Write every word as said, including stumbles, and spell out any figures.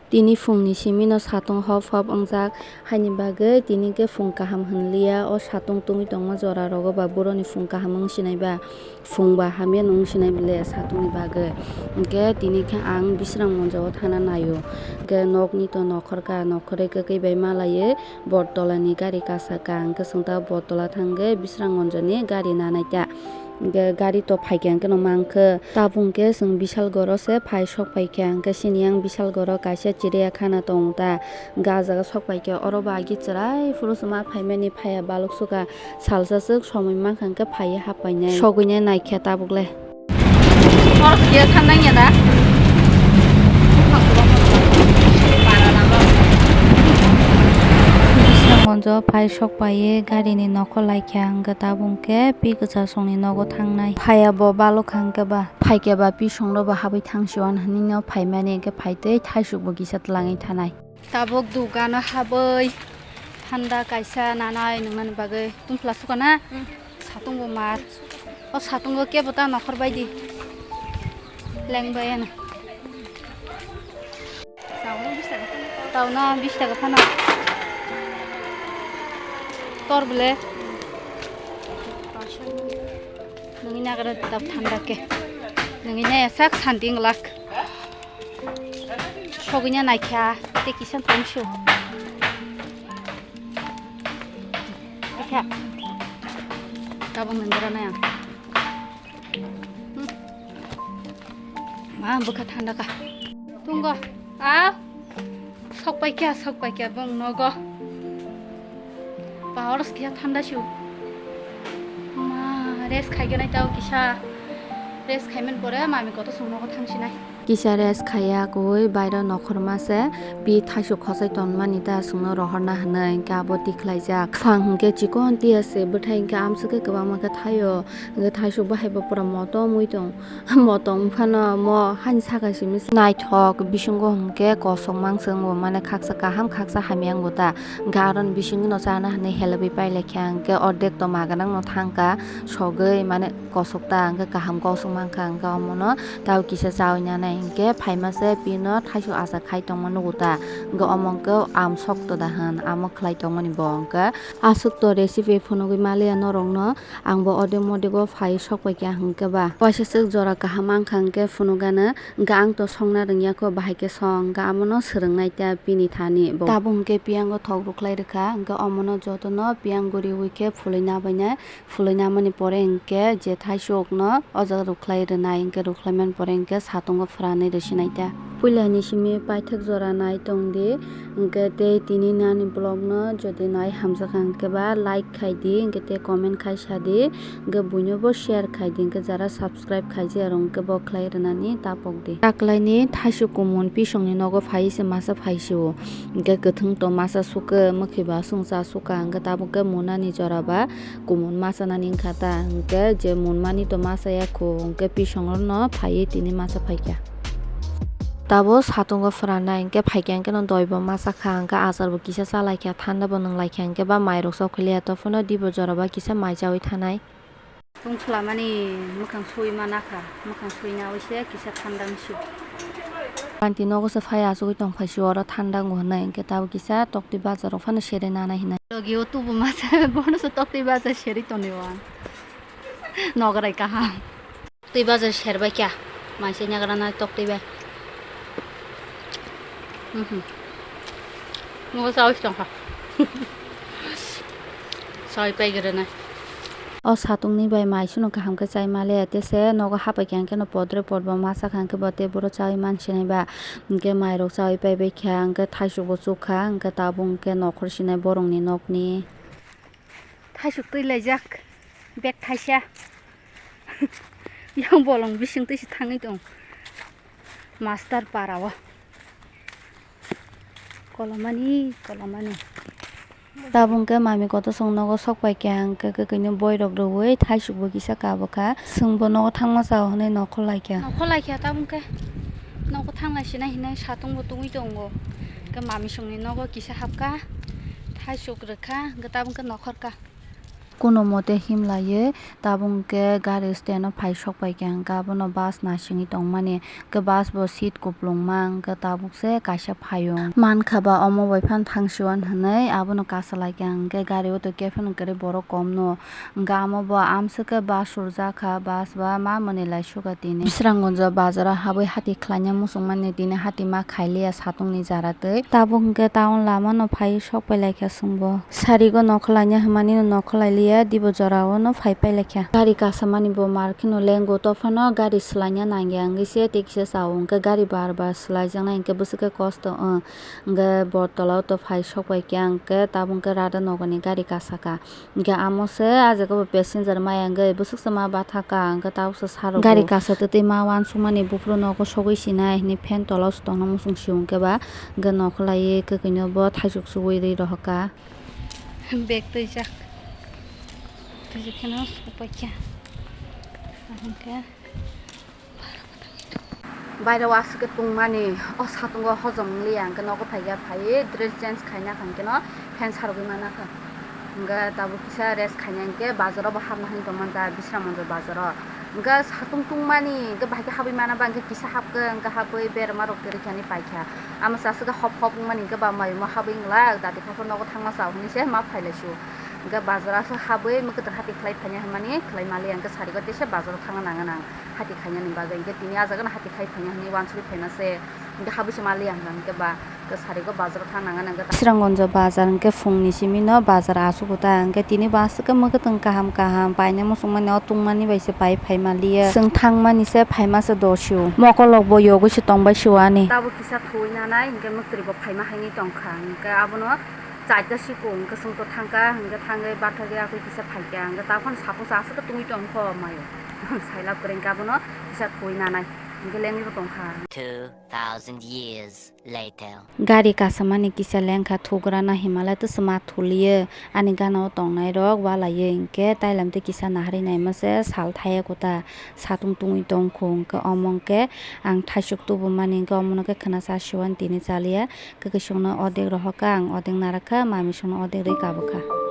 Tini phungni simi no satung hop hop wngjak, haini bagwi tini khe phung kaham hwnliya. O satung tungwi tongma jora rogo ba boroni phung kaham wng sinai ba, phung ba hamya no wng sinai bole satungni bagwi. Hinkhe tini khe ang Bisramganj o thana naio. Hinkhe nokni to nokhorka, nokhorwi kwkwi bai malaiwi Bortolani gari kasaka, hinkhe chwng ta Bortola thangwi Bisramganj ni gari nanai ta. Hinkhe gari to phaikha hinkhe no mankhe. Tabuk hinkhe chwng Bishalgoro se phai sok paikha, hinkhe sini yang Bishalgoro kaisa chiriyakhana tongo ta. Hinkhe ah jaga sok paikha, oro bo agi chwrai phuru chwma phaimani phaiya baluk sukha. Salsa swk somoi mankha hinkhe phaiwi hap painai. Sogwini naikha tabuk le. Bisramganj o phai sok paiwi gari ni nokhor laikha, hinkhe tabuk hinkhe pi kwchasongni nogo thangnai. Phaiya bo balukha hinkhe ba. Phaikhe ba pisongrok bo habwi thangsiwan hinwi no phaimani, hinkhe phaitwi thaisukbo kisa twlangwi thanai. Tabuk dugano habwi thanda kaisa nanai nwngnani bagwi tungphla sukha na? Mm. Satung bo mar. O satungo kebo ta nokhor bai di. Leng bai ano. Tauna bish taka phano. Tor bole. Nungni nagra dap thanda khe. Nungni naya sak santi nglak. Sogwini naikha, tei kisa tongsu. Naikha. Tabuk nang gra nai ang. Hmm. Ma, bwkha thanda ka. Tungo. A. Sok paikha, sok paikha, bong nogo. Power khe thanda su. Ma, rest khai gwnai tao kisa. Rest khai man pore mami koto song nogo thang sinai. Kisa rest khaiya koi bairo nokhorma se pi thaisuk khosai tonmani ta songno rohorna hinwi hinkhe abo tikhlaijak. Phang hinkhe chikon tiya se bwthai hinkhe amswk khe kwbangma khe thaio. Hinkhe thaisuk bahai bo pura motom wi tong. Motong phano mo hani saka simi naithok bisingo hinkhe kosok manswk wngo, mane khaksa kaham khaksa hamya wngo ta. Hinkhe aroni bisingo no chana hinwi helebwi pailaikha, hinkhe ordek to maganang no thangkha sogwi, mane kosok ta, hinkhe kaham kosok mankha, hinkhe omono tao kisa chawi nanai, hinkhe phaima se pino thaisuk achak khai tongma nugo ta, hinkhe omo hinkhe am sok to da hwn, amo khlai tongmani bo hinkhe aswk to recipe phunugwi maliya norokno. Ang bo odek modego phai sok paikha hinkhe ba. Waisa swk jora kaham mankha hinkhe phunukgano, hinkhe ang to songna rwngya kho, bahai khe song, hinkhe amono swrwngnai ta bini thani bo. Tabuk hinkhe piyango thok rwkhlai rwkha, hinkhe omono jotono piyang guriwi khe phulwi nabainai, phulwi namani pore hinkhe je thaisukno o jaga rwkhlai rwnai, hinkhe rwkhlaimani pore hinkhe satungo phwranwi rwsinai ta. Puilani simi paithak jora nai tongdi, hinkhe tei tini nani vlogno jodi nai hamjakha hinkhe ba like khaidi, hinkhe tei comment khai sadi, hinkhe buino bo share khaidi, hinkhe jara subscribe khaijak rok hinkhe bo khlai rwnani tapokdi. Taklaini thaisuk kumun pisongni nogo phai se masa phaisio, hinkhe kwthwng to masa sukhe mwkhwi ba songcha sukha, hinkhe tabuk khe munani jora ba kumun masa nani wngkha ta, hinkhe je munmani to masa ya khu, hinkhe pisongrokno phaiwi tini masa phaikha. Tabuk satungo phwrana hinkhe phaikha, hinkhe no doi bo masa kha, hinkhe achar bo kisa chalaikha, thanda bo nwnglaikha, hinkhe ba mairok chok khiliya, to phano dibo jora ba kisa mai chawi thanai. Tungslamani mwkhang sui mana kha, mwkhang sui nawi se kisa thanda wngsi. Aunty nogo se phai achugwi tong phai si oro thanda wngo hinwi, hinkhe tabuk kisa toktwi bazar rok phano sere nanai hinwi. Logi o tubu masa bono se toktwi bazar seri tonwi o ang. Nograi kaham. Twi bazar serbai kya, maise nyagra na tok twi bai. Mhm. Mo sawi tong kha. Sawi pai gere na. O satungni bai maisunu kaham khe chai male, tese nogo hapai kha, hinkhe no podre podbo masa kha, hinkhe bo tei boro chawi man sinai ba, hinkhe mairok chawi pai bai kha, hinkhe thaisukbo chuk kha, hinkhe tabuk hinkhe nokhor sinai borokni nokni. Thaisuk twi laijak, bag thaisa. Yang bolong bising twi se thangwi tong. Master para o. Kolomani, kolomani. Tabuk khe mami koto song nogo sok pai khe ang khe kwkwi ni boi rok rwui thaisuk bo kisa kabukha. Chwng bo nogo thangma chao hinui nokhor lai kha. Nokhor lai kha tabuk khe. Nogo thang lai sinai hinui satung bo tungui tongo. Khe mami song ni nogo kisa hapkha. Thaisuk rwkha, khe tabuk khe nokhor kha. Kuno mote himlaiwi tabuk hwnkhe gari stand o phai sok paikha, hwnkhe abono bus nasingwi tongmani, hwnkhe bus bo seat kuplungma, hwnkhe tabuk se kaisa phaio. Mankha ba omo bai phano thang siwan hwnwi abono kasalaikha, hwnkhe gari o to khe phano kwrwi borok kom no, hwnkhe amo bo amswk khe bus surjak kha, bus ba ma mwnwi lai sukha tini. Bisramganj o bazar o habwi hati khlaina muchungmani, tini hati ma khailiya satungni jara twi, tabuk hwnkhe town lama no phaiwi sok pailaikha chwngbo. Sarigo nokholai ya hwnmani no nokholai liya, dibo jora o no phai pailai kha. Gari kasamani bo mar kheno lengo, to phano gari swlaina nangya wngwi se tei kisa chao, hwnkhe gari bar bar swlaijaknai hwnkhe bwswk khe kosto wng, hwnkhe bo tola o to phai sok pai kha, hwnkhe tabuk hwnkhe Radha Nagar ni gari kasaka, hwnkhe amo se ah jaga bo passenger maya wngwi bwswk se ma bathaka, hwnkhe tabuk se sarwgo. Gari kasa twi twi ma uansukmani buphuru nogo sogwi sinai hwnwi fan tola o se tongna muchung sio, hwnkhe ba hwnkhe nokholaiwi kwkhwino bo thaisuk suwi rwi rohorkha. Bag twijak. Twijak kheno sokpaikha. Ahwnkhe baire o aswk khe tungmani, o satungo hojom wngliya, hwnkhe nogo phaikha, phaiwi dress change khaina hwnkhe no fan sarogwi manakha. Hwnkhe tabuk kisa rest khaina hwnkhe bazaro bo hapna hwnwi tongmani ta Bisramganj bazaro. Hwnkhe satung tungmani, hwnkhe bahai khe habwi mana ba, hwnkhe kisa hapkhe, hwnkhe habwi berma rok kwrwi khe ani paikha. Amo se aswk khe hop hop wngmani, hwnkhe ba mai omo habwi wngla, dati phapha nogo thangma chao hwnwi se ma phailaisio. Hwnkhe bazar aswk habwi mwkhwtwng hati khlai phaina hwnmani khlai maliya, hwnkhe sarigo teisa bazaro thangna nango nang hati khainani bagwi, hwnkhe tini ah jagano hati khai phaina hwnwi uansugwi phaina se, hwnkhe habwi se maliya hwnba, hwnkhe ba. Hwnkhe sarigo bazaro thang nangani hwnkhe ta. Bisramganj bazar hwnkhe phungni simi no bazar achugo ta, hwnkhe tini bo aswk khe mwkhwtwng kaham kaham paina muchungmani, o tungmani bai se pai phai maliya. Chwng thangmani se phaima se dosio. Mokolok bo yogwi se tongbai sio ani. Tabuk kisa thuwi nanai, hwnkhe mwktwi bo phaima haini tongkha, hwnkhe abono chaita sikung hwnkhe chwng to thangkha, hwnkhe thangwi bathagwi akwi kisa phaikha, hwnkhe takhon satung se aswk khe tungwi tongkho maio. Sailab kwrwi hwnkhe abono kisa thuwi nanai, hwnkhe lengwi bo tongkha. Two thousand years later. Gari kasamani kisa lengkha, thugrana himalai twswma thuliyo, ani gana o tongnai rok walaiyo, hinkhe tailam tei kisa naharwi naima se sal thaya kota, satung tungwi tongkho, hinkhe omo hinkhe ang thaisuk tubumani, hinkhe omono khe khwna cha siwan tini chaliya, kwkwisungno odek rohorkha, ang odek narwkha, mamisungno odek rwi kabukha.